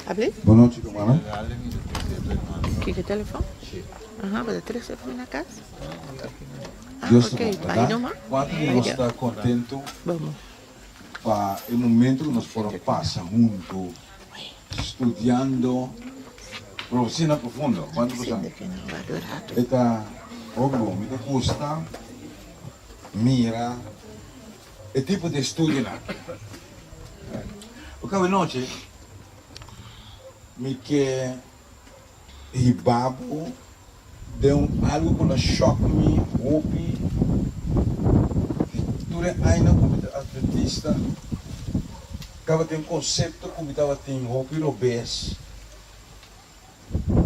Abri? Bon nochi rumannan. Kiko telefon? Aha, bo ta trese pa mi na kas? Ah, Dios ta ok, bon, bai berdad? numa. Kuantu di Bai nos dia. ta kontentu Bomo. pa e momento ku nos por a pasa huntu studiando profesia profundo? Kuantu por sa? Sende ke no wak rato. E ta hopi bon. Mi ta gusta mira e tipo di estudionan aki. Oke, awenochi mi ke hiba bo den un algu ku lo shòk mi hopi di tur e añanan ku mi ta adventista, tabatin un konsepto ku mi tabatin hopi robes.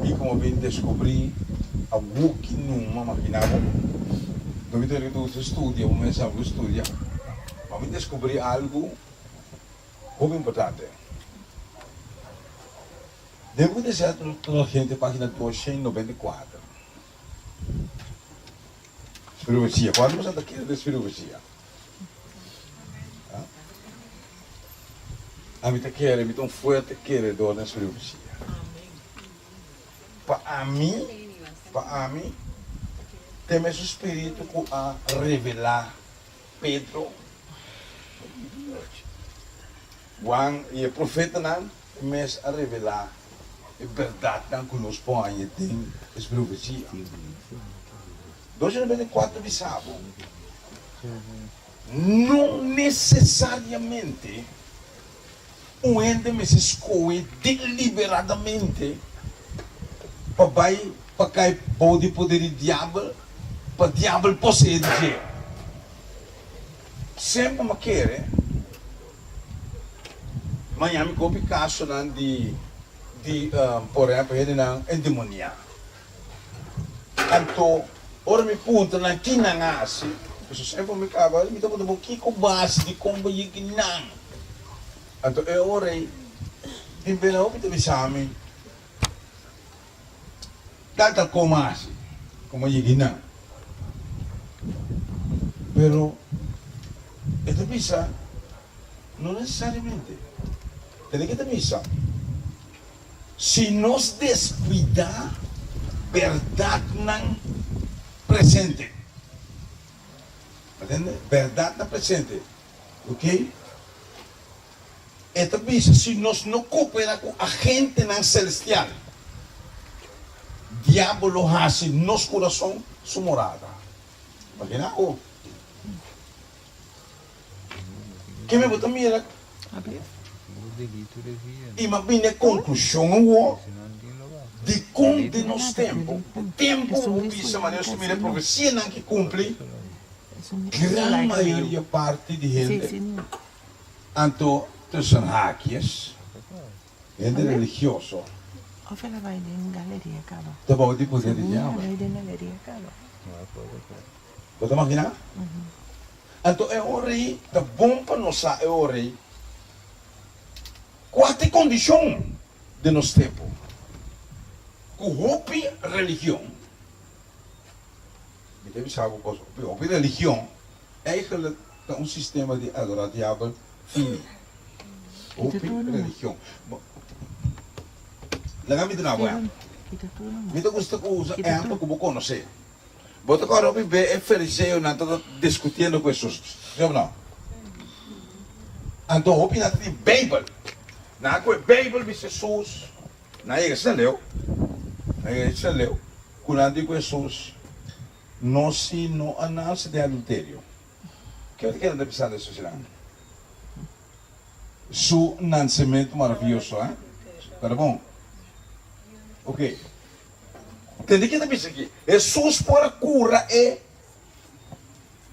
Mi como bin descubri awoki numa makina bo no mi ta riba gusta studia bo mes sa bo studia ma mi descubri algo hopi importante den buki di Cetro Gente pagina 294 Profecia cuanto bo sa ta kere den profecia Ami ta kere, mi ta un fuerte keredor den su profecia. Pa ami, pa ami, te mesun spiritu ku a revelá Pedro, Juan i e profetanan, e mes a revelá e bèrdatnan ku nos por haña den es profecia. 294 bisa bo, No nesesariamente un hende mester skohe deliberadamente pa bai pa kai bou di poder di diabel pa diabel posee di dje. Semper mi a kere maña mi kopi kasonan di di por ehempel hendenan endemoniá. Anto ora mi puntra nan ki nan a hasi, pasobra semper mi kaba, mi ta puntra bo kiko bo a hasi, dikon bo yega nan? Anto e ora ei tin bela hopi ta bisa mi, tal tal kon a hasi, kon bo yega nan. Pero e ta bisa, no nesesariamente. Tene ke ta bisa. Si nos descuida berdadnan presente. Atende, berdadnan presente, ok? E ta bisa si nos no coopera cu agentenan celestial, diablo lo haci nos curason su morada. Imagina bo. Keme bo ta mira i m'a bini e konklushon awor dikon den nos tempu, e tempu ku bo bisa manera nos ta mira e profesianan ki kumpli, gran mayoria parti di hende, anto tussen haakjes, hende religioso, ta bou di poder di diabel. Bo ta magina? Anto e ora ei ta bon pa nos sa e ora ei kua ta e kondishon den nos tempu ku hopi religion, mi ta bisa bo kos, hopi religion eigenlijk ta un sistema di adorá diabel fini. Hopi religion. Laga mi duna bo ehempel. Mi ta gusta usa ehempel ku bo konosé. Bo ta kòrda hopi be e fariseonan ta ta diskutiendo ku Hesus, si òf no? Anto hopi nan ta di Beibel. Nan a kohe Beibel bisa Hesus, nan a yega asina leu, nan a yega asina leu ku nan di ku Hesus, Nos si no a nase den adulterio. Ke bo ta kere nan ta bisando Hesus asina? Su nansementu maravioso, eh? Kòrda bon? Oke. Tende ke ta bisa aki, Hesus por a kura e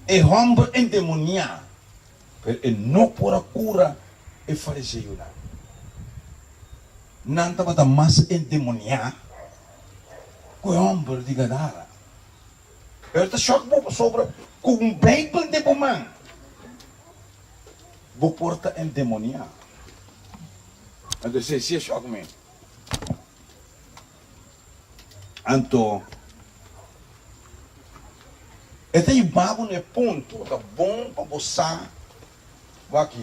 e hòmber endemoniá, pero e no por a kura e fariseonan. Nan tabata mas endemoniá ku e hòmber di Gadara. Pero ta shòk bo pasobra ku un Beibel den bo man, bo por ta endemoniá. Anto esei si a shòk mi. Anto, e ta yuba bo na e punto, ta bon pa bo sa, wak,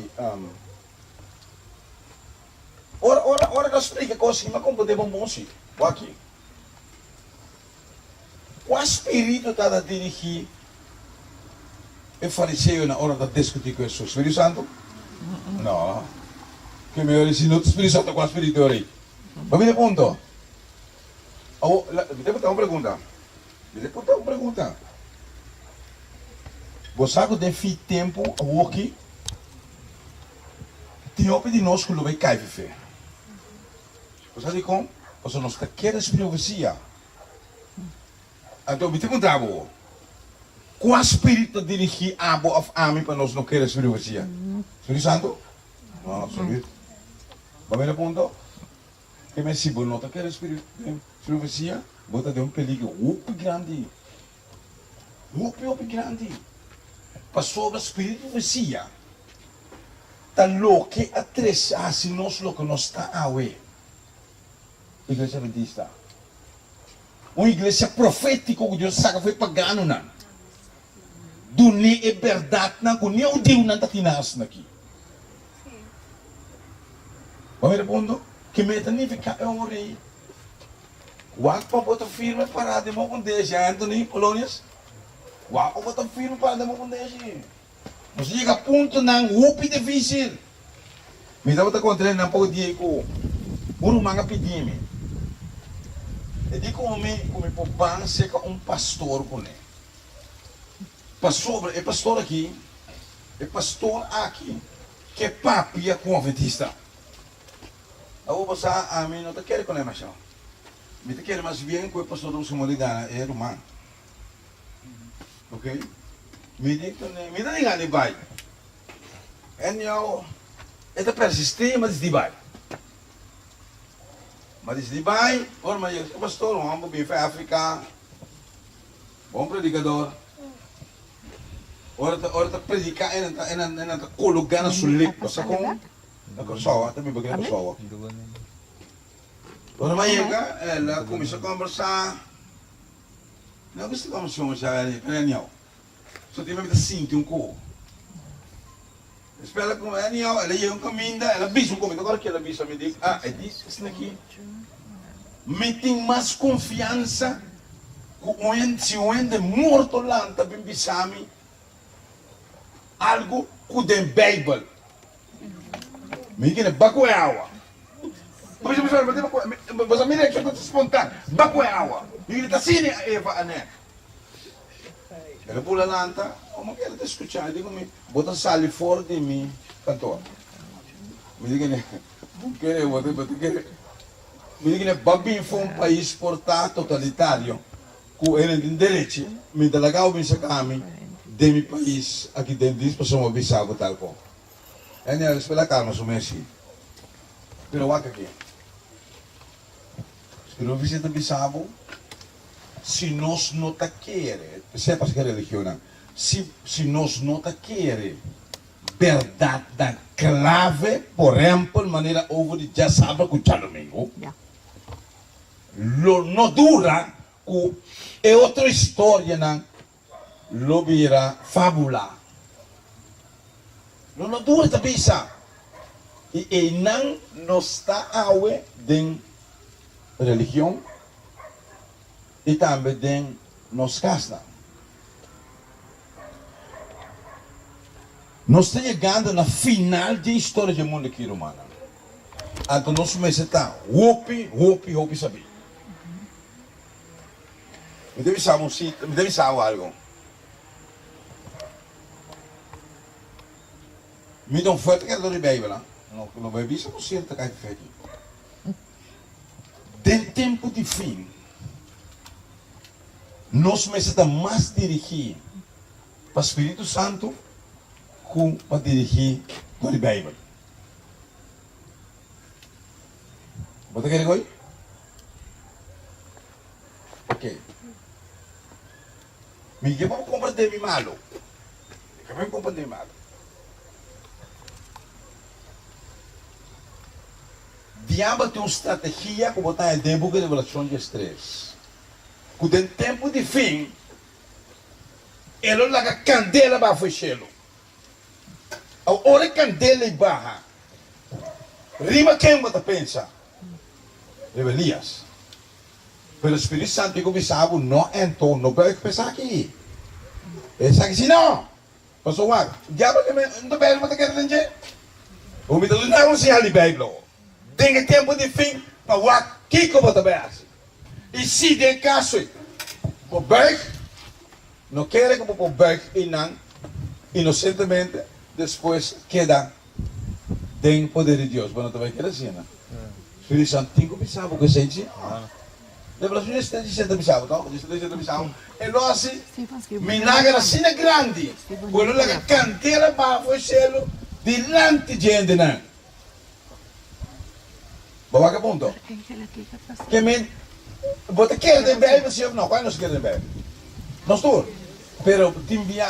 Ora, ora, ora ta splika kos aki, mi a komprendé bon bon si. Bo aki. Kua spiritu ta ta dirigí e fariseonan ora nan ta diskutí ku Hesus? Spiritu Santu? No. Ke mehor di si no ta Spiritu Santu, kua spiritu ora ei? Bo mira e punto? Awor, mi ta puntra un pregunta. Mi ta puntra un pregunta. Bo sa ku den fin tempu awoki tin hopi di nos ku lo bai kai fe. Bo sa dikon? Pasobra nos ta kere su profesia. Anto mi ta puntra bo, kua spiritu ta dirigí abo òf ami pa nos no kere su profesia? Spiritu Santu? No, absoluut. Bo mira punto? Ke men si bo no ta kere su profesia, bo ta den un peligro hopi grandi. Hopi, hopi grandi. Pasobra spiritu di profesia ta loke a trese hasi nos loke nos ta awe. Iglesia Adventista. Un iglesia profétiko ku Dios a saka for e paganonan. Dun'é e bèrdatnan ku ni e hudiunan ta tin asina aki. Bo mira punto? Ke meta nifiká e ora ei? Wak pa bo ta firme pará den bo fundeshi, Anthony Polonius. Wak pa bo ta firme pará den bo fundeshi. Nos a yega puntonan hopi difísil. Mi tabata kontra nan poko dia ku un ruman a pidi mi. E di ku mi ku mi por ban seka un pastor kuné. Pasobra e pastor aki, e pastor aki ke papia ku un adventista. Awor bo sa ami no ta kere kuné masha. Mi ta kere mas bien ku e pastor ta buska moda di gana e ruman. Ok mi di kuné mi ta ninga di bai anyhow e ta persistí mi a disidi bai mi a disidi bai ora mi a yega e pastor un homber bin for Africa bon predicador ora ta ora ta predica e nan ta e nan ta cologa na su lip bo sa con na Kòrsou ta biba aki na Kòrsou ora mi a yega el a cuminsa combersa. No gusta como son sa anyhow. So tin mi ta sinti un ko. Despues el a come anyhow, el a yega un caminda, el a bisa un ko, mi ta acorda ke el a bisa mi di, ah, e di esaki aki, mi tin mas confiansa cu un hende, si un hende morto lanta bin bisa mi algu ku den Beibel. Mi kere baku e awa. Boso mira e ta spontan. Baku e awa. Mi kere ta asina Eva a nek. El a bula lanta, omo kere ta skucha. E di ku mi, bo ta sali for di mi kantor. Mi di kene, bo kere, bo ta kere. Mi di kene, bo a bin for un pais por ta totalitario. Ku e tin derechi, mi ta laga bo bin saka mi den mi pais aki den dis pasobra bo bisa bo tal kon. Anyhow, despues la kalma su mes si. Pero wak aki. Spiritu oficial ta bisa bo, si nos no ta kere, esei a pasa ku e religionnan, si si nos no ta kere bèrdatnan klave, por ehèmpel manera over di djasabra ku djadomingo, Lo no dura ku e otro historianan lo bira fábula. Lo no dura ta bisa. I einan nos ta awe den religion i tambe den nos kasnan. Nos ta yegando na final dje historia dje mundu aki, rumannan. Anto nos mester ta hopi, hopi, hopi sabí. Mi ta bisa bo un sita, mi ta bisa bo algo. Mi ta un fuerte keredor di Beibel, ha. No, no bai bisa bo sierto kai fe aki. Den tempu di fin, nos mester ta mas dirigí pa Spiritu Santu ku pa dirigí dor di Beibel. Bo ta kere goy? Ok. Mi ke pa bo komprendé mi malu. Mi ke pa mi komprendé mi malu. Diabel tin un strategia ku bo ta haña den buki Revelashon diestres, ku den tempu di fin e lo laga kandela baha for e shelu. Ora e kandela ei baha. Riba ken bo ta pensa? Riba Elias. Pero Spiritu Santu ku bisa bo no ento no buig pa esaki. Esaki si no. Pasobra wak, diabel ta men ta Bijbel bo ta kere den dje? Bo mi ta duna un señal di Bijbel awor. Den e tempu di fin pa wak kiko bo ta bai hasi. I si den kaso ei bo buig, no kere ku bo por buig einan inosentemente despues keda den poder di Dios. Bo no ta bai keda asina. Spiritu Santu tin ku bisa bo ku esei si no. Revelacion 17 ta bisa bo to. 17 ta bisa bo e lo hasi milager asina grandi ku e lo laga kandela baha for e shelu dilanti dje hendenan. Bo wak e punto? Ke men, bo ta kere den Bijbel si of no? Kual nos kere den Bijbel? Nos tur. Pero tin bia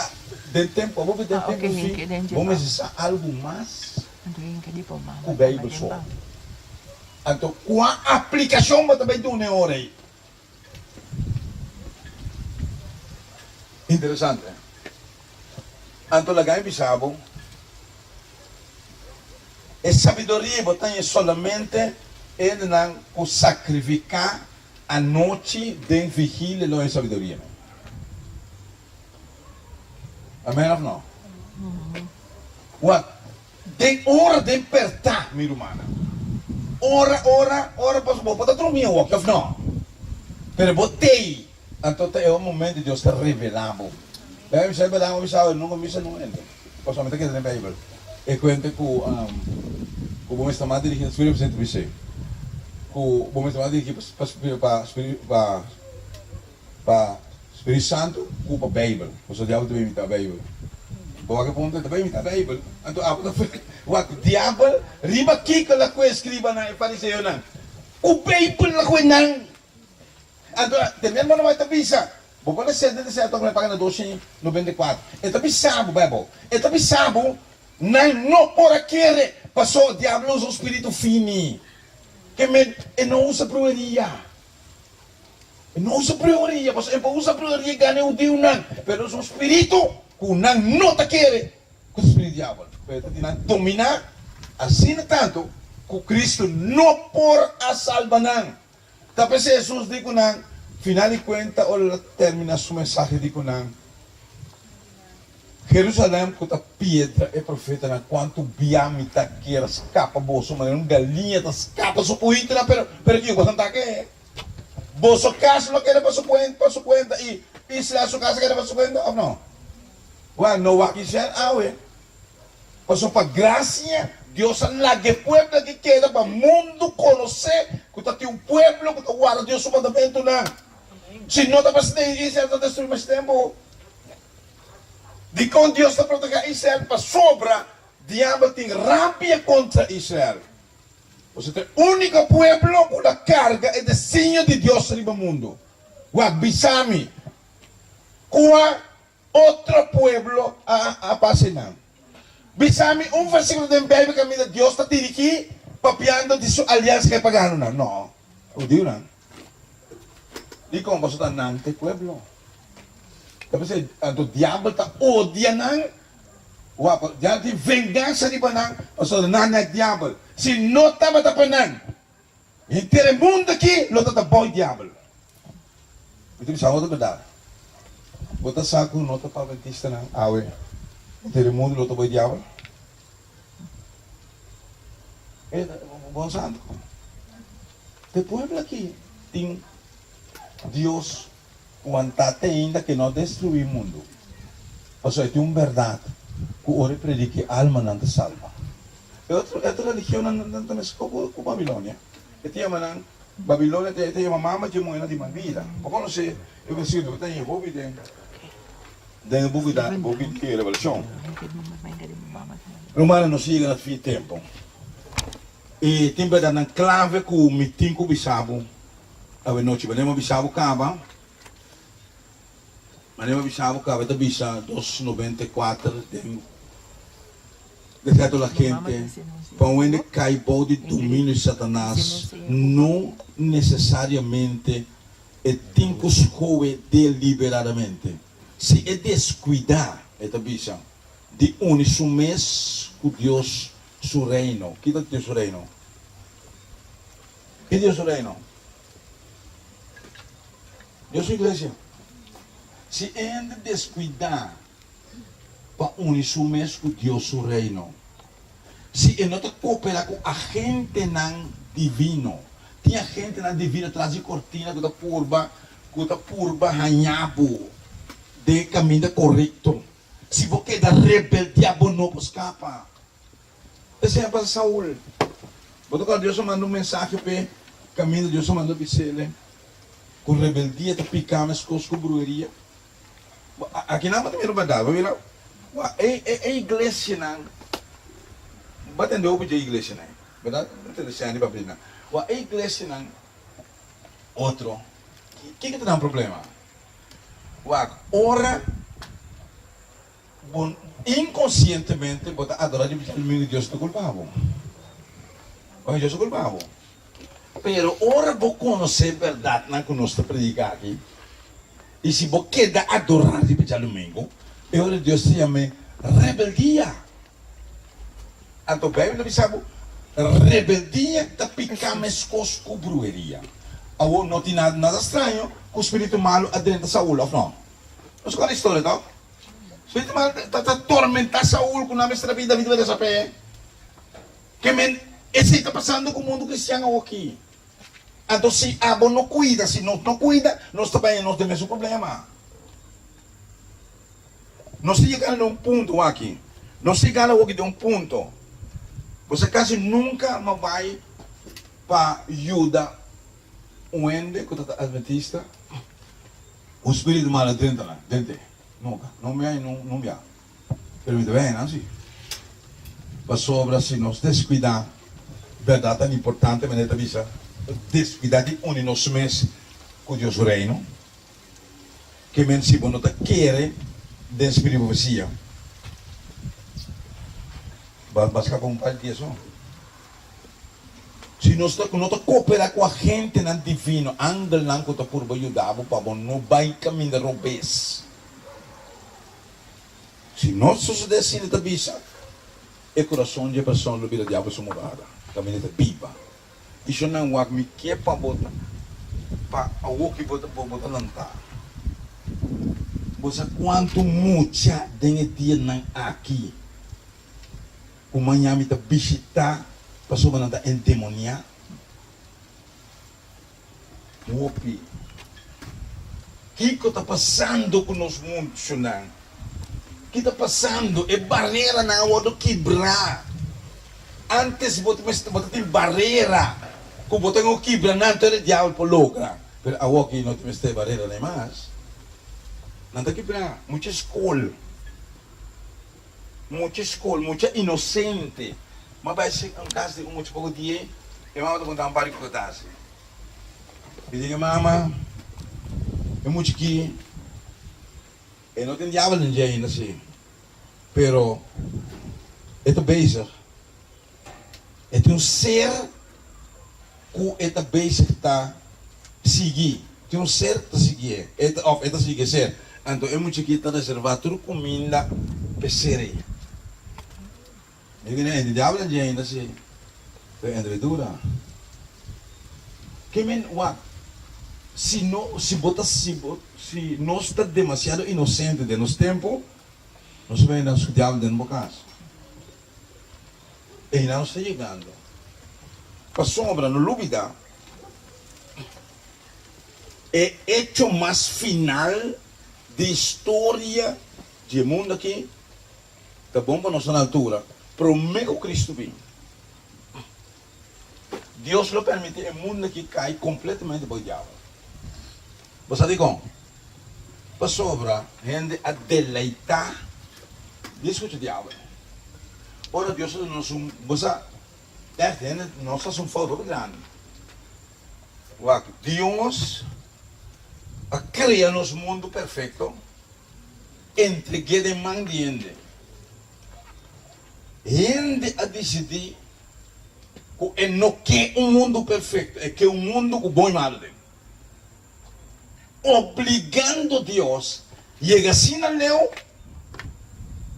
den tempo, bo den tempo fin, bo mester sa algu mas ku Bijbel so. Anto kua aplikashon bo ta bai duna e ora ei? Interesante. Anto laga mi bisa bo, e sabiduria bo ta haña solamente e hendenan ku sakrifiká anochi den vigilia lo haña sabiduria. Amen òf no? Wak, den ora den pèrtá, mi rumannan. Ora, ora, ora pasobra bo por ta drumí awoki òf no? Pero bo t'ei. Anto ta e un momento Dios ta revela bo. Bijbel bisa e berdad, mi bisa awe nunca mi bisa nun hende, pasobra mi ta keda den Bijbel. E cuenta cu cu bo mester mas dirigi, Spiritu Santo bisa cu bo mester mas dirigi pa pa pa pa Spiritu Santo cu pa Bijbel, pasobra diabel ta bay imita Bijbel. Bo wak e punto? E ta bay imita Bijbel. Anto abo ta wak diabel riba kico la cu e escribanan e fariseonan? Cu Bijbel la cu e nan. Anto te mi hermano bai ta bisa, Bo por a senta den sèto ku mi a paga na 294. E ta bisa bo, bai abou. E ta bisa bo, nan no por a kere, paso diablo a usa un spiritu fini. Ke men, e no usa brueria. E no usa brueria, paso e por usa brueria i gana e hudiunan, pero e usa un spiritu ku nan no ta kere ku ta spiritu di diabel. Pero e ta tin nan dominá asina tantu ku Kristu no por a salba nan. Ta p'esei Hesus di ku nan, Final di kuenta ora el a terminá su mensahe di ku nan, Jerusalèm ku ta piedra e profetanan, kuantu bia mi ta kier a skapa boso manera un galiña ta skapa su puhitonan, pero pero kiko boso ta ke? Boso kas lo keda pa su pa su kuenta i Israel su kas a keda pa su kuenta òf no? Wèl, no wak Israel awe. Pasobra pa grasia Dios a laga e pueblo aki keda pa mundu konosé ku ta tin un pueblo ku ta warda Dios su mandamentunan. Si no ta pa esei, Israel ta destruí mas tempu. Dikon Dios ta protegá Israel? Pasobra Diabel tin rabia kontra Israel. Boso ta e úniko pueblo ku ta karga e desiño di Dios riba mundu. Wak, bisa mi, kua Otro pueblo a a pasa einan. Bisa mi un versíkulo den Beibel kaminda Dios ta dirigí papiando di su aliansa ku e paganonan. No, hudiunan. Dikon? Pasobra ta nan ta e pueblo. Ta p'esei anto diabel ta odia nan. Wak, diabel tin vengansa riba nan pasobra nan na e diabel. Si no tabata pa nan, Henter e mundu aki lo ta ta bou diabel. Mi ta bisa otro berdad. Bo ta sa ku no ta pa adventistanan awe henter e mundu lo ta bou diabel? E bon santo. Te pueblo aki tin Dios wantá te ainda ke no destruí mundu. Pasobra e tin un berdad ku ora e predika e almanan ta salba. E otro e otro religionnan nan ta meskó ku ku Babilonia. E ta yama nan Babilonia ta e ta yama mama dje muhénan di mal bida. Bo konosé e versíkulo ku ta haña hopi den den e buki da buki di Revelashon. Rumannan nos yega na fin tempu i tin bèrdatnan klave ku mi tin ku bisa bo awe nochi. Manera mi a bisa bo kaba manera mi a bisa bo kaba e ta bisa 294 den. Deseado la gente pa un hende kai bou di dominio di Satanas no nesesariamente e tin ku skohe deliberadamente. Si e deskuidá, e ta bisa, di uni su mes ku Dios. Su Reino. Ki ta Dios su Reino? Ki Dios su Reino? Dios su iglesia. Si e hende descuida pa uni su mes cu Dios su Reino, si e no ta coopera cu agentenan divino, tin agentenan divino tras di cortina cu ta purba cu ta purba haña bo den e caminda corecto. Si bo keda rebeldia bo no por scapa. Esei a pasa Saul. Bo ta kòrda Dios a manda un mensahe p'e kaminda Dios a manda bis'el ku rebeldia ta piká meskos ku brueria? Akinan bo ta mira bèrdat. Bo mira e e iglesianan bo a tende hopi dje iglesianan ei, bèrdat? Bo a tende Sandy papia di nan. Wak e iglesianan otro, kiko ta nan problema? Wak ora. Bo inkonsientemente bo ta adorá di Dios, Dios ta kulpa bo. Oye, Dios ta kulpa bo. Pero ora bo konosé bèrdatnan ku nos ta prediká aki, i si bo keda adorá riba djadumingu, e ora Dios ta yam'é rebeldia. Anto Beibel ta bisa bo, rebeldia ta piká meskos ku brueria. Awor, no tin nada straño ku spiritu malu a drenta Saul, òf no? Nos konosé e historia, tòg? Spiritu mal ta ta tormentá Saul ku nan mester a bini David pa desap'é. Ke men esei ta pasando ku mundu kristian awoki. Anto si abo no kuida, si nos no kuida, nos ta bai nos den mesun problema. Nos ta yegando na un punto aki, nos ta yegando awoki den un punto, bo sa kasi nunka no bai pa yuda un hende ku ta ta adventista ku spiritu mal a drenta nan, drent'é. Nunka. No mi a no mi a. Pero mi ta bay nan si. Pasobra si nos descuida berdad tan importante manera ta bisa, descuida di uni nos mes cu Dios su Reino, ke men si bo no ta kere den spiritu di profecia, ba ba scapa un par di dia so. Si nos ta no ta koperá ku agentenan divino, angelnan ku ta purba yuda bo pa bo no bai kaminda robes. Si no sosodé asina, ta bisa, e kurason dje persona lo bira diabel su morada, kaminda e ta biba. I sho nan wak mi ke pa bo ta pa awor ki bo ta bo ta lantá. Bo sa kuantu mucha den e dianan aki Ku maña mi ta bishitá pasobra nan ta endemoniá? Hopi. Kiko ta pasando ku nos muchunan? Ki ta pasando? E bareranan a wòrdu kibrá. Ántes bo ta mester bo ta tin barera ku bo ta ku kibra nan tur e diabel por logra. Pero awoki no ta mester barera nei mas. Nan ta kibrá. Mucha skol. Mucha skol, mucha inosente. M'a bai sek un kas di un mucha poko die, e mama ta konta un par di kiko ta hasi. Mi di e mama, e mucha ki e no tin diabel den dje ainda si, pero e ta bezig. E tin un ser ku e ta bezig ta sigui. Tin un ser ku ta siguié, e ta òf e ta sigui e ser. Anto e muchachito ta reservá tur kuminda pa e ser ei. Mi bini hende diabel den dje ainda si, pero entre dura. Ke men wak, si no, si bo ta, si bo, si nos ta demasiado inosente den nos tempu, nos ta bini nos ku diabel den bo kas. Einan nos ta yegando. Pasobra no lubida, e echo mas final di historia di e mundu aki ta bon pa nos ta na altura promé ku Kristu bin. Dios lo permití e mundu aki kai kompletamente bou diabel. Bo sa dikon? Pasobra hende a deleitá di skucha diabel. Ora Dios a duna nos un, bo sa, ègt hende, nos hasi un fout hopi grandi. Wak, Dios a krea nos mundu perfekto, entreg'é den man di hende. Hende a disidí ku e no ke un mundu perfekto, e ke un mundu ku bon i malu den. Obligando Dios yega asina leu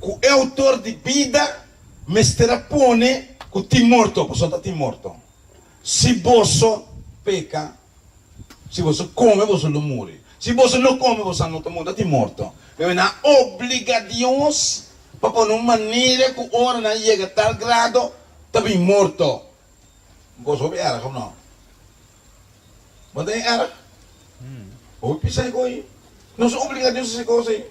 ku e outor di bida mester a pone. Ku tin morto, pasobra ta tin morto. Si boso peka, si boso kome, boso lo muri. Si boso no kome, boso no ta muri, ta tin morto. Pero nan a obliga Dios pa pone un manera ku ora nan yega tal grado, ta bin morto. Un kos hopi erg, of no? Bo ta den erg? Hopi pisa e kos ei. Nos a obliga Dios hasi e kos ei.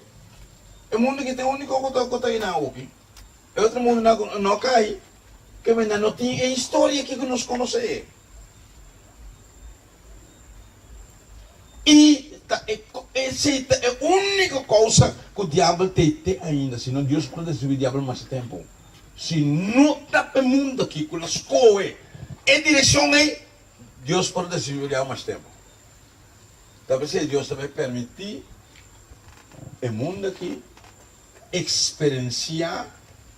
E mundu aki ta e uniko ku ta einan awoki. E otro mundunan ku no kai, ke nan no tin e historia aki ku nos konosé. I ta e esei ta e úniko kousa ku diabel ta ei te ainda, si no Dios por a destruí diabel masha tempu. Si no ta pa e mundu aki ku lo skohe e direkshon ei, Dios por a destruí diabel masha tempu. Ta p'esei Dios ta bai permití e mundu aki Eksperensiá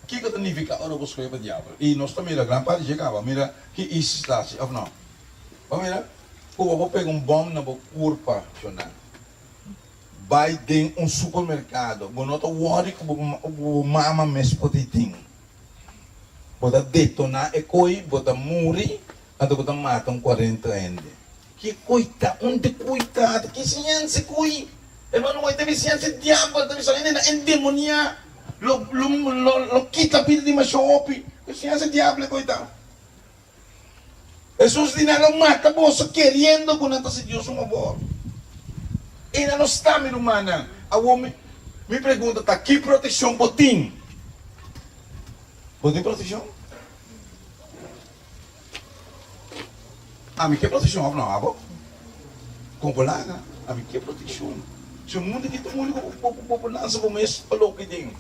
kiko ta nifiká ora bo skohe pa diabel. I nos ta mira gran parti dje kaba. Mira ki ISIS ta hasi, òf no? Bo mira ku bo por pega un bòm na bo kurpa, shonnan. Bai den un supermerkado, bo no ta wòri ku bo mama mes por di tin. Bo ta detoná e koi, bo ta muri, anto bo ta mata un kuarenta hende. Ki koita? Unde koita? Ta ki siensia koi? Hermano moe ta mi siensia diabel ta bisa hende na endemoniá lo lo lo lo kita bida di masha hopi. Ki siensia diabel koita? Hesus di nan lo mata boso keriendo ku nan ta hasi Dios un fabor. I nan no sta mi rumannan. Awor mi mi pregunta ta ki protekshon bo tin? Bo tin protekshon? Ami ke protekshon òf no abo? Kon bo laga? Ami ke protekshon. Si mundu aki ta un úniko ku bo por lansa bo mes pa loke den.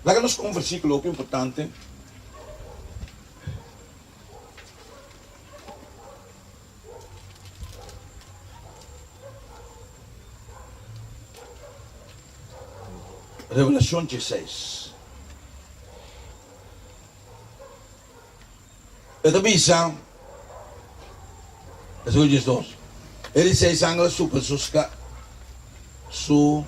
Laga nos kon un versíkulo hopi importante. Revelashon dieseis. E ta bisa, Versículo 12, E di seis angel a supla su su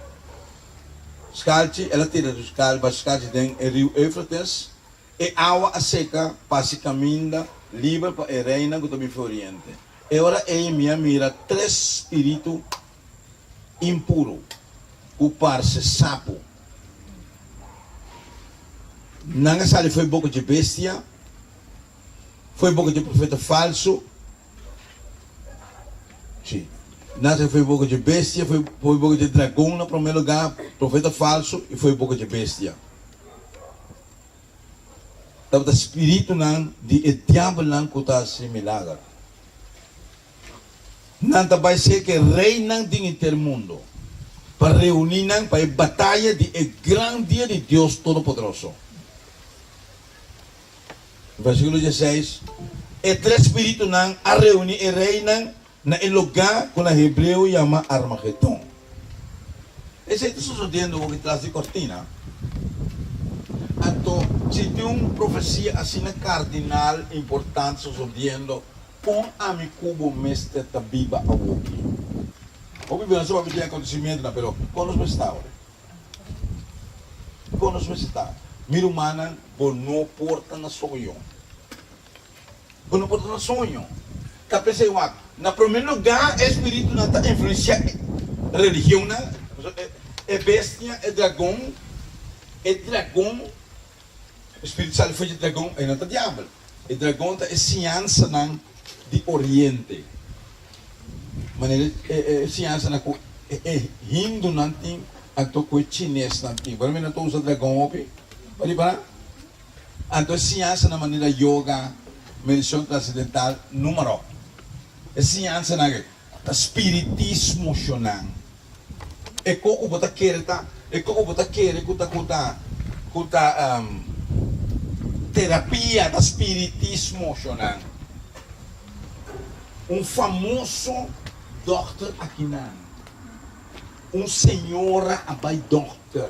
skalchi, el a tira su basha skalchi den e riu Eufrates, e awa a seka pa hasi kaminda liber pa e reinan ku ta bin for oriente. E ora ei mi a mira tres spiritu impuru ku parse sapu. Nan a sali fo'i boka dje bestia, fo'i boka dje profeta falsu, sí, nan a sali fo'i boka dje bestia, fo'i boka dje dragon na promé lugá, profeta falsu i fo'i boka dje bestia. Tabata spiritunan di e diabelnan ku ta hasi milager. Nan ta bai serka e reinan den henter mundu pa reuní nan pa e bataya di e gran dia di Dios Todopoderoso. Versíkulo dieseis, E tres spiritunan a reuní e reinan na e lugá ku na hebreo yama Armagedon. Esei ta sosodiendo hopi tras di kortina. Anto, si tin un profesia asina kardinal importante sosodiendo, Kon ami ku bo mester ta biba awoki? Hopi bes nos ta papia di akontesimentunan, pero kon nos mester ta awor? Kon nos mester ta? Mi rumannan, bo no por ta na soño. Bo no por ta na soño. Ta p'esei wak, na promé lugá e spiritunan ta influensiá e religionnan, e bestia, e dragon, e dragon, e spiritu sali for dje dragon, ei no ta diabel. E dragon ta e siñansanan di oriente, manera e siñansanan ku e hindunan tin anto ku e chinesnan tin. Bo nan ta usa dragon hopi? Bo ripará? Anto e siñansanan manera yoga, medishon transendental, numero. E siñansanan aki ta spiritismo shonnan. E ko ku bo ta kere ta e ko ku bo ta kere ku ta ku ta ku ta terapia ta spiritismo shonnan. Un famoso dòkter akinan un señora a bai dòkter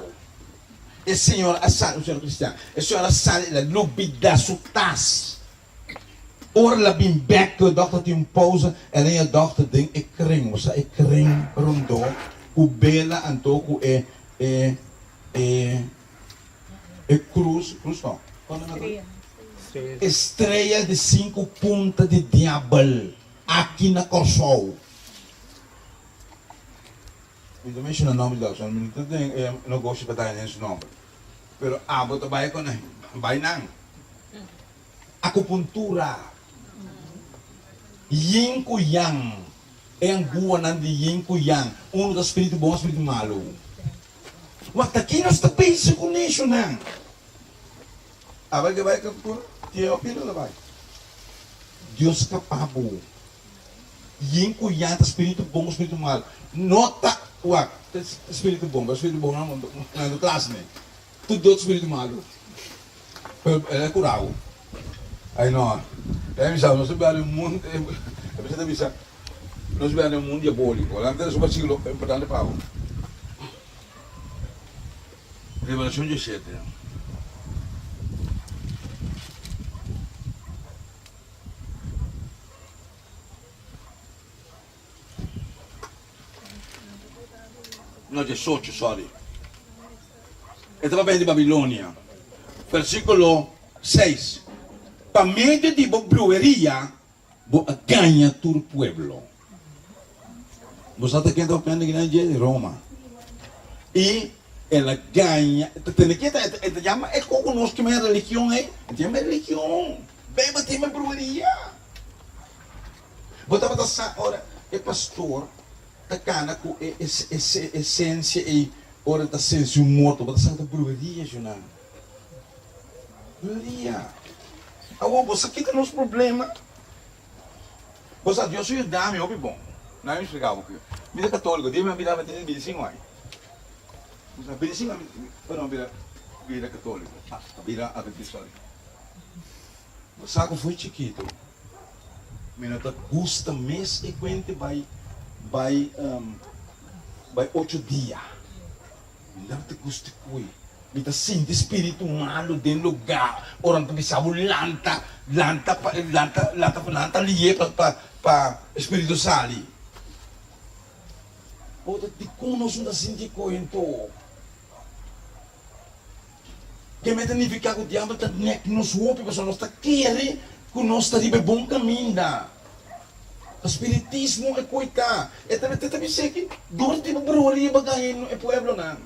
e señora a sali un señora cristian e señora a sali el a lubida su tas. Ora el a bin bek ku e dòkter tin un pousa, el a haña e dòkter den e kren, bo sa e kren rondó ku bela anto ku e e e e krus, krus no, kon nan ta? E strea di sinku punta di diabel aki na Kòrsou. Mi ta menshona nòmber di Dòkter, mi no ta den e negoshi pa daña su nòmber, pero abo ta bai ku nan, bai nan. Akupuntura, yin ku yang, e anguanan di yin ku yang, unu ta spiritu bon, spiritu malu. Wak ta ki nos ta pensa ku neshonan? Aba ke bai akupuntura? Tin hopi no ta bai. Dios kapa bo. Yin ku yang ta spiritu bon ku spiritu mal. No ta wak ta spiritu bon, pero spiritu bon nan no klas ne. Tur dot spiritu malu. Pero el a kura bo. Ay no. El a bisa nos ta biba den un mundu, e persona ta bisa nos biba den un mundu diabóliko. Nan ta su versikulo importante pa bo. Revelashon diesshete. No, diesocho, sorry. E ta papia di Babilonia. Versíkulo seis, Pa medio di bo brueria bo a gaña tur pueblo. Bo sa ta ken ta papiando aki nan dje? Roma. I el a gaña, ta tende ke e ta yama e koko nos ke men religion ei? E ta yama e religion. Bijbel ta yama e brueria. Bo tabata sa ora e pastor ta kana ku e esensia ei ora e ta sensi un morto, bo ta sa ku ta brueria, Junan. Brueria. Awor bo sa kita nos problema? Bo sa Dios a yuda mi hopi bon. Nan mi splika bo ku mi ta katoliko, dia mi a bira mi tin bintisingu aña. Bo sa bintisingu aña mi bira bira katoliko, a bira adventista sorry. Bo sa ku foi chikitu mi no ta gusta mes e kuente bai bai bai ocho dia. Mi no ta gusta kui. Mi ta sinti spiritu malu den lugá ora mi ta bisa bo lanta lanta pa lanta lanta lanta lié pa pa pa spiritu sali. Bo ta dikon nos no ta sinti koi anto? Keme ta nifiká ku diabel ta nek nos hopi pasobra nos ta kere ku nos ta riba e bon kaminda. Ta spiritismo e koi ta. E ta mester ta bis'é ki dor di bo brua riba gaña e pueblonan.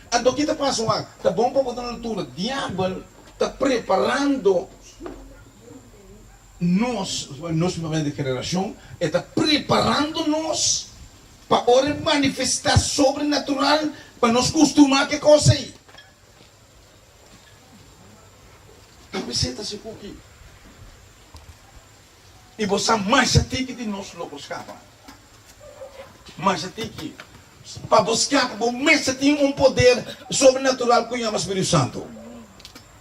Anto ki ta pasa wak? Ta bon pa bo ta na altura. Diabel ta preparando nos, nos di generashon, e ta preparando nos Pa ora e manifestá sobrenatural pa nos kustumá ku e kos ei. Ta bis'é ta si kuki. I bo sa masha tiki di nos lo por skapa. Masha tiki. Pa bo skapa bo mester tin un poder sobrenatural ku yama Spiritu Santu.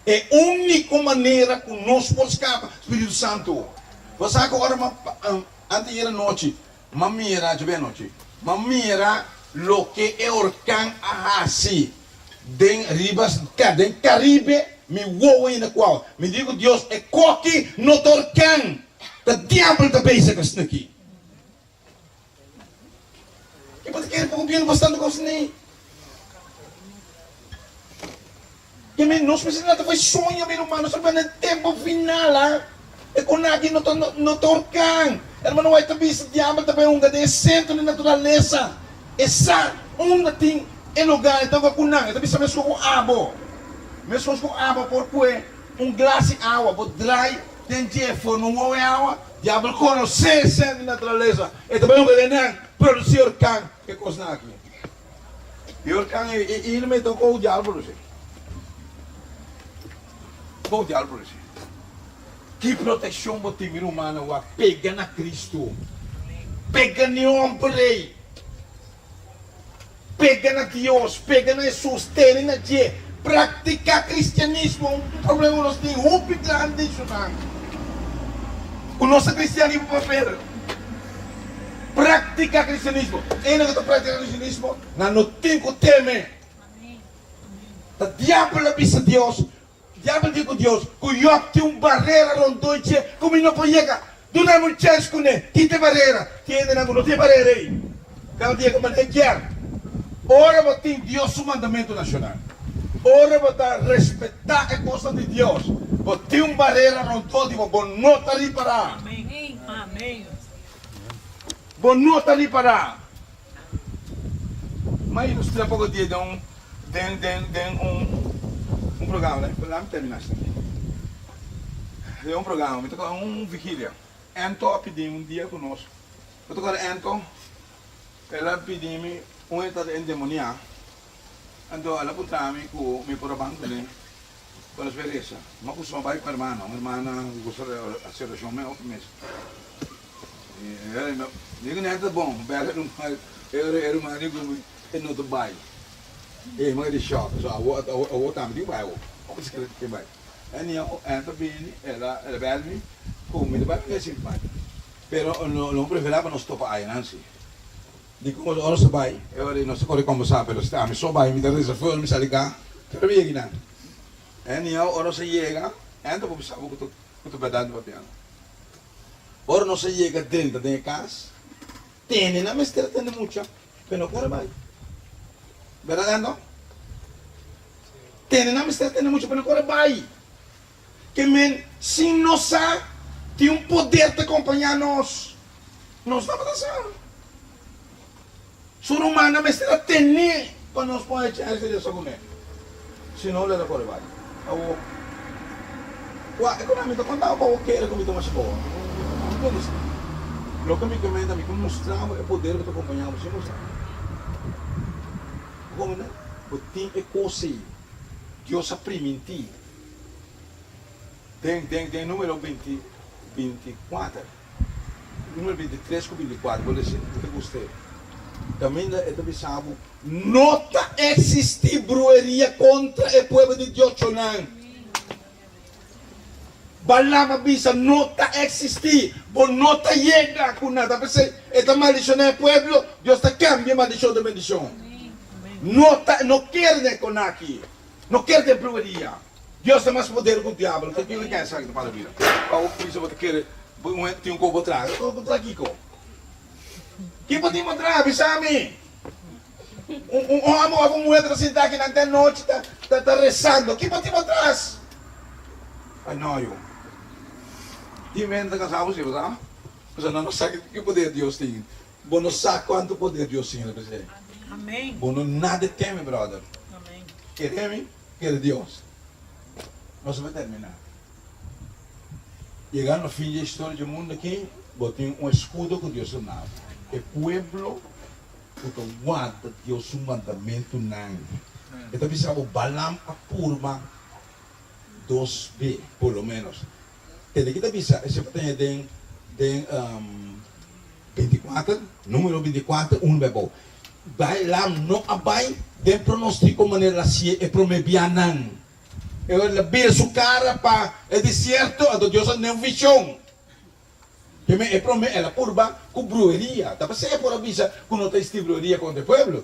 E úniko manera ku nos por skapa, Spiritu Santu. Bo sa ku ora anteayer anochi M'a mira, djobe anochi, m'a mira loke e orkan a hasi den riba den Caribe, mi wowo ainda cuau. Mi di cu Dios, e coki no ta orkan, ta diabel ta bezig asina aki. Ki bo ta kere pa gobierno bastante cos ni? Ke men nos mester lanta fo'i soño, mi ruman, nos ta biba den tempu final, a. E kon aki no ta no ta orkan. Hermano White ta bisa, Diabel ta bai hunga den e sentro di naturalesa. E sa unda tin e lugar, e ta hunga ku nan. E ta bisa meskos ku abo. Meskos ku abo por kue un glas di awa, bo drai den dje forma un wou e awa. Diabel konosé e sentro di naturalesa. E ta bai hunga den nan, produsí orkan, e kosnan aki. E orkan e e irma e ta kou diabel produsí. Kou diabel produsí. Ki protekshon bo tin, mi rumannan, wak pega na Kristu. Pega n'e hòmber ei. Pega na Dios, pega na Hesus, tene na dje. Praktiká kristianismo. Un problema ku nos tin hopi grandi, shunan, ku nos ta kristian riba papel. Praktiká kristianismo. Esnan ku ta praktiká kristianismo, nan no tin ku teme. Ta diabel a bisa Dios, diabel di ku Dios, ku Job tin un barera rondó dje ku mi no por yega. Duna mi un chèns kuné. Kita e barera. Tin hendenan ku no tin e barera ei. Nan ta yega manera e kier. Ora bo tin Dios su mandamentu nashonal, ora bo ta respetá e kosnan di Dios. Bo tin un barera rondó di bo, bo no ta ripará. Bo no ta ripará. M'a ilustrá poko dia den un den den den un un programa. Laat mi terminá esaki. Den un programa mi ta kòrda un vigilia. Ento a pidi un dia ku nos. Mi ta kòrda Ento el a pidi mi un e tabata endemoniá. Anto el a puntra mi ku mi por a ban kuné pa nos bai resa. Mi a kustumá bai ku hermana, un hermana ku gusta hasi orashon mes hopi mes. Mi ku nèt ta bon, bèl e ruman, e ruman di ku mi e no ta bai. E mi a di shòk, so awo awo tambe tin ku bai awo, tin ku bai. Anyhow, Ento bini, el a el a bèl mi ku mi ta bai mi a sinti bai. Pero lo mi preferá pa nos topa ayanan si. Di kon ora nos ta bai, e ora ei nos ta kore kombersá, pero si ami so bai mi ta resa fuera mi sali ka, pero mi yega einan. Anyhow, ora nos a yega, Ento por bisa bo ku ta ku ta bèrdat mi papiando. Ora nos a yega drenta den e kas, tene nan mester a tende mucha, pero no kore bai. Bèrdat Ento? Tene nan mester a tende mucha, pero no kore bai. Ke men, sin nos sa, tin un poder ta kompañá nos. Nos tabata sa. Su rumannan mester a ten'é pa nos por haña chèns di resa kuné. Si no, lo el a kore bai. Awor, kua e ku mi ta konta bo pa bo kere ku mi ta masha bon? Mi no sa. Loke mi ke menta, mi ke mustra bo e poder ku ta kompañá bo sin bo sa. Bo komprendé? Bo tin e kos ei. Dios a primintí den, den, den número binti, bintikuater. Número bintitres ku bintikuater, bo lesa, bo ta gust'é. Kaminda e ta bisa bo, No ta eksistí brueria kontra e pueblo di Dios, chonan. Balaam a bisa, No ta eksistí, bo no ta yega ku nada. P'esei e ta maldishoná e pueblo, Dios ta kambia e maldishon den bendishon. No ta, no kere den e konaki, no kere den brueria. Dios ta mas poder ku diabel. Ke kiko ke esaki ta para bira? Pa bo bisa bo ta kere bo un hende tin un kos bo traha. Bo traha kiko? Ki bo tin bo traha? Bisa mi. Un un hòmber òf un muhé ta sinta aki nan te anochi ta ta ta resando. Ki bo tin bo tras? Ai no yu. Tin hende ta kasá bo si bo sa? Pasobra nan no sa ki poder Dios tin. Bo no sa kuantu poder Dios tin riba esei. Bo no nada teme brother. Kere mi? Kere Dios. Nos a bai terminá. Yegando na fin dje historia dje mundu aki, bo tin un eskudo ku Dios a duna bo. E pueblo ku ta warda Dios su mandamentunan. E ta bisa bo Balaam a purba dos be, por lo ménos. Tende ki ta bisa, esei bo ta haña den den Bintikuater, Número bintikuater, un bai bou. Balaam no a bai den pronóstiko manera el a sié e promé bianan. El a bira su kara pa e desierto, anto Dios a dun'é un vishon. Primer e promé el a purba ku brueria. Ta p'esei e por a bisa ku no ta existí brueria kontra e pueblo.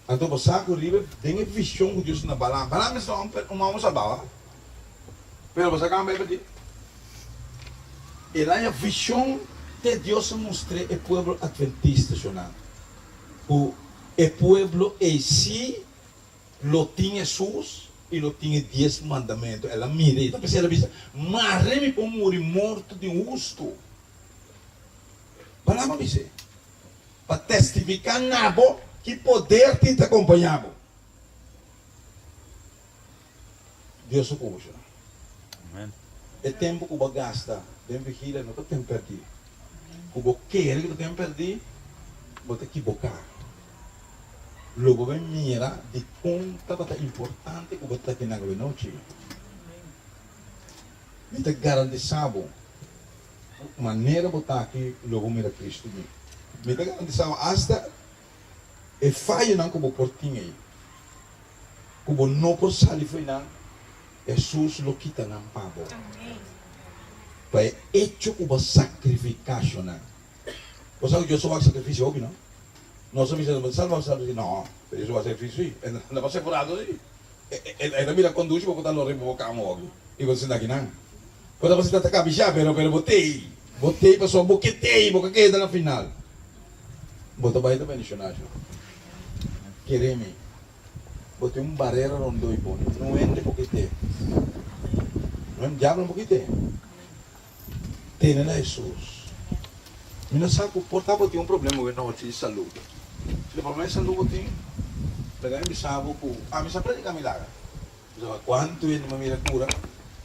Anto bo sa ku riba den e vishon ku Dios a duna Balaam, Balaam mester un un hòmber salbá, pero bo sa kamba e p'e di? El haña vishon te Dios a mustr'é e pueblo adventista shonnan ku e pueblo ei sí Lo tin Hesus i lo tin e dies mandamentu. El a mira i ta p'esei el a bisa, Mare mi por muri morto di un hustu. Balaam a bis'é, Pa testifiká na bo ki poder tin ta kompañá bo. Dios su kusha. E tempu ku bo a gasta den vigilia no ta tempu pèrdí. Ku bo kere ku ta tempu pèrdí, bo ta kiboká. Lo bo bai mira dikon tabata importante ku bo ta aki nan awenochi. Mi ta garantisá bo ku manera bo ta aki lo bo mira Kristu bin. Mi ta garantisá bo asta e fayonan ku bo por tin ei, ku bo no por sali fo'i nan, Hesus lo kita nan pa bo. Pa e echo ku bo a sakrifiká nan. Bo sa ku Dios a wak sakrifisio hopi, no? Nos a bisa, bo ta salba sakrifisio? No, pero Dios a wak sakrifisio si. E ta pasa furado si. E ta mira kon dushi bo por ta lora riba bo kama hopi i bo ta sinta akinan. Bo ta pasa ta kabishá, pero pero bo t'ei. Bo t'ei pasobra bo ke t'ei, bo ka keda na final. Bo ta bai ta bendishoná sho. Kere mi, bo tin un barera rondó i bo, no hende por ke t'ei. No, diablo no por kit'é. Tene na Hesus. Mi no sa ku por ta bo tin un problema ku e nochi di salú. Si ta problema di salú bo tin, laga mi bisa bo ku ami sa prediká milager. Mi sa kuantu hende mi a mira kura,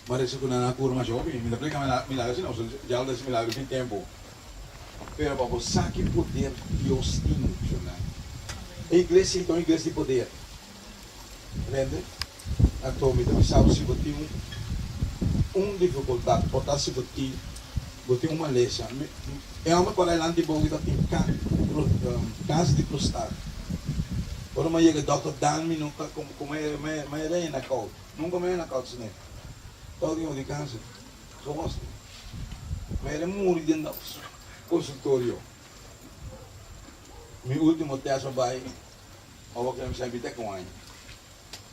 mi a resa ku nan a kura masha hopi. Mi ta prediká milager si no, pasobra diablo ta hasi milager fin tempu. Pero pa bo sa ki poder Dios tin, shonnan. E iglesia ei ta un iglesia di poder. Rende? Anto mi ta bisa bo si bo tin un dificultad por ta si bo tin bo tin un malesa. E homber cu a lay lanti bo ta tin cancer di prostat. Ora mi a yega dokter dan mi nunca como mi a rey na koud. Nunca mi a rey na koud sine. Tog di tin cancer. So was mi a muri den consultorio. Mi ultimo test a bay awor cu mi sa mi ta cu aña.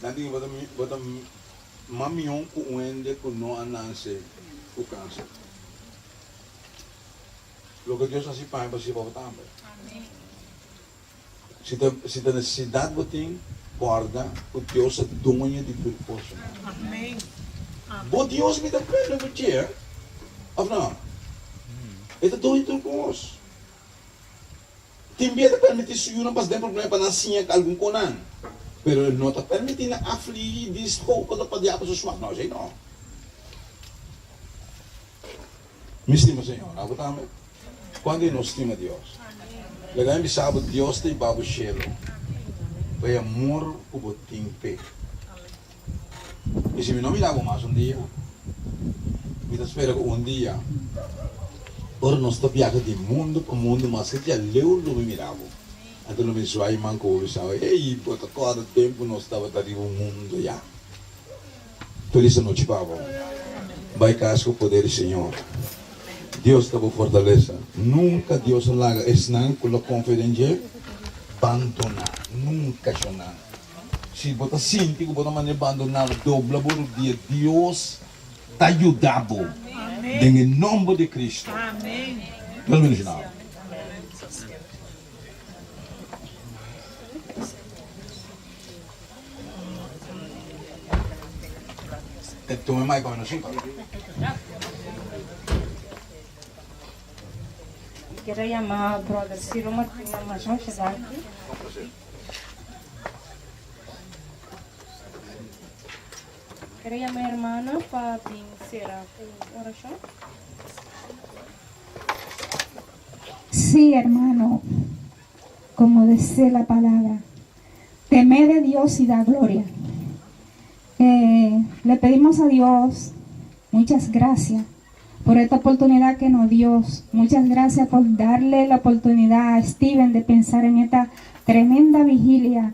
Nan di bo ta mas mihó ku un hende ku no a nanse ku kanser. Loke Dios hasi pa mi pa hasi pa bo tambe. Si ta si ta nesesidat bo tin, kòrda ku Dios ta doño di tur kosnan. Bo Dios mi ta prende bo dje, òf no? E ta doño di tur kos. Tin bia ta permití su yunan pasa den problema pa nan siña algun konan, pero e no ta permití nan afligí di skopa pa diabel su smak. No, esei no. Mi stima Señor, abo tambe? Kuantu di nos stima Dios? Laga mi bisa bo, Dios ta hiba bo shelu pa e amor ku bo tin p'e. I si mi no mira bo mas un dia, mi ta spera ku un dia ora nos ta biaha di mundu pa mundu maske dja leu lo mi mira bo. Anto lo mi zwai man ku bo bisa bo, Ey, bo ta kòrda tempu nos tabata riba mundu ya? Felis anochi pa bo. Bai kas ku poder di Señor. Dios ta bo fortalesa. Nunka Dios a laga esnan ku lo konfia den dje bandoná. Nunka, shonnan. Si bo ta sinti ku bo ta manera bandoná, dobla bo rudia. Dios ta yuda bo den e nomber di Cristo. Dios bendiciona bo. Tuma e mic pa mi no sinta. Quiero yama brother Ciro Martina masha masha danki. Quiero yama hermana pa bin cera cu oracion. Sí, hermano, como dice la palabra, temed a Dios y da gloria. Eh, le pedimos a Dios muchas gracias por esta oportunidad que nos dio. Muchas gracias por darle la oportunidad a Steven de pensar en esta tremenda vigilia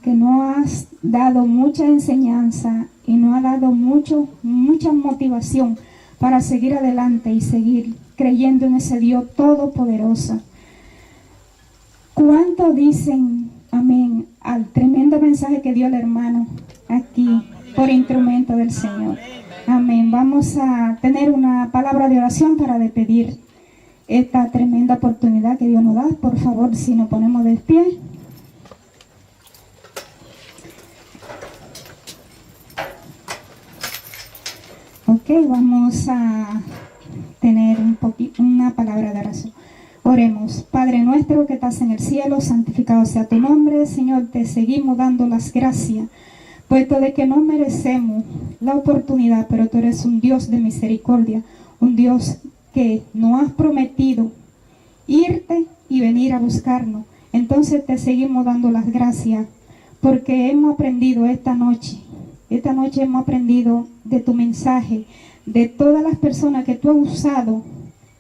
que nos has dado mucha enseñanza y nos ha dado mucho, mucha motivación para seguir adelante y seguir creyendo en ese Dios todopoderoso. ¿Cuánto dicen amén al tremendo mensaje que dio el hermano aquí por instrumento del Señor? Amén. Vamos a tener una palabra de oración para despedir esta tremenda oportunidad que Dios nos da. Por favor, si nos ponemos de pie. Ok, vamos a tener un una palabra de oración. Oremos. Padre nuestro que estás en el cielo, santificado sea tu nombre. Señor, te seguimos dando las gracias, puesto de que no merecemos la oportunidad, pero tú eres un Dios de misericordia, un Dios que nos has prometido irte y venir a buscarnos. Entonces te seguimos dando las gracias porque hemos aprendido esta noche. Esta noche hemos aprendido de tu mensaje, de todas las personas que tú has usado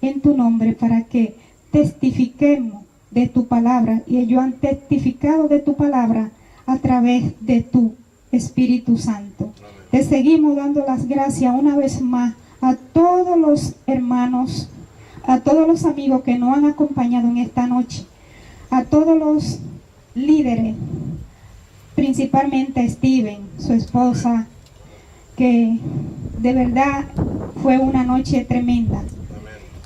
en tu nombre para que testifiquemos de tu palabra. Y ellos han testificado de tu palabra a través de tu Espíritu Santo. Te seguimos dando las gracias una vez más a todos los hermanos, a todos los amigos que nos han acompañado en esta noche, a todos los líderes, principalmente a Steven, su esposa, que de verdad fue una noche tremenda.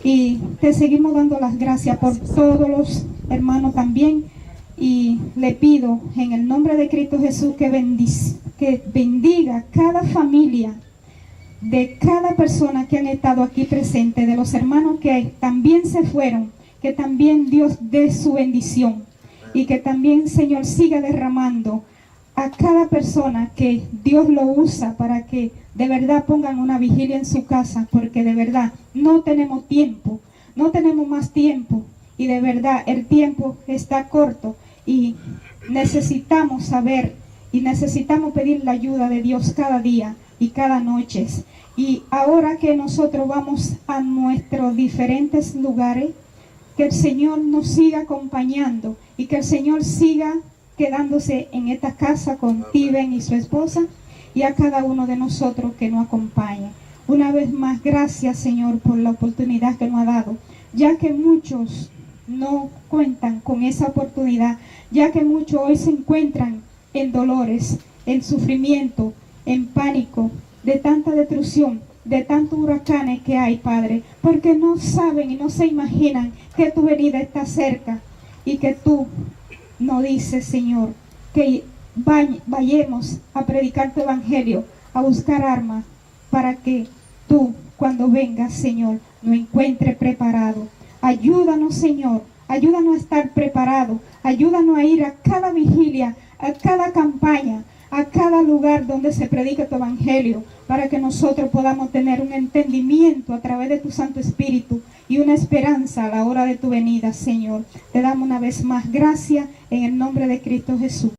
Y te seguimos dando las gracias por todos los hermanos también. Y le pido en el nombre de Cristo Jesús que, que bendiga cada familia. De cada persona que han estado aquí presente, de los hermanos que también se fueron, que también Dios dé su bendición y que también, Señor, siga derramando a cada persona que Dios lo usa para que de verdad pongan una vigilia en su casa, porque de verdad no tenemos tiempo, no tenemos más tiempo y de verdad el tiempo está corto y necesitamos saber y necesitamos pedir la ayuda de Dios cada día y cada noche. Y ahora que nosotros vamos a nuestros diferentes lugares, que el Señor nos siga acompañando y que el Señor siga quedándose en esta casa con Tiben y su esposa y a cada uno de nosotros que nos acompaña. Una vez más, gracias, Señor, por la oportunidad que nos ha dado, ya que muchos no cuentan con esa oportunidad, ya que muchos hoy se encuentran en dolores, en sufrimiento, en pánico, de tanta destrucción, de tantos huracanes que hay, Padre, porque no saben y no se imaginan que tu venida está cerca y que tú nos dices, Señor, que vayamos a predicar tu evangelio, a buscar armas, para que tú, cuando vengas, Señor, nos encuentres preparado. Ayúdanos, Señor, ayúdanos a estar preparado, ayúdanos a ir a cada vigilia, a cada campaña, a cada lugar donde se predica tu evangelio, para que nosotros podamos tener un entendimiento a través de tu Santo Espíritu y una esperanza a la hora de tu venida, Señor. Te damos una vez más gracias en el nombre de Cristo Jesús.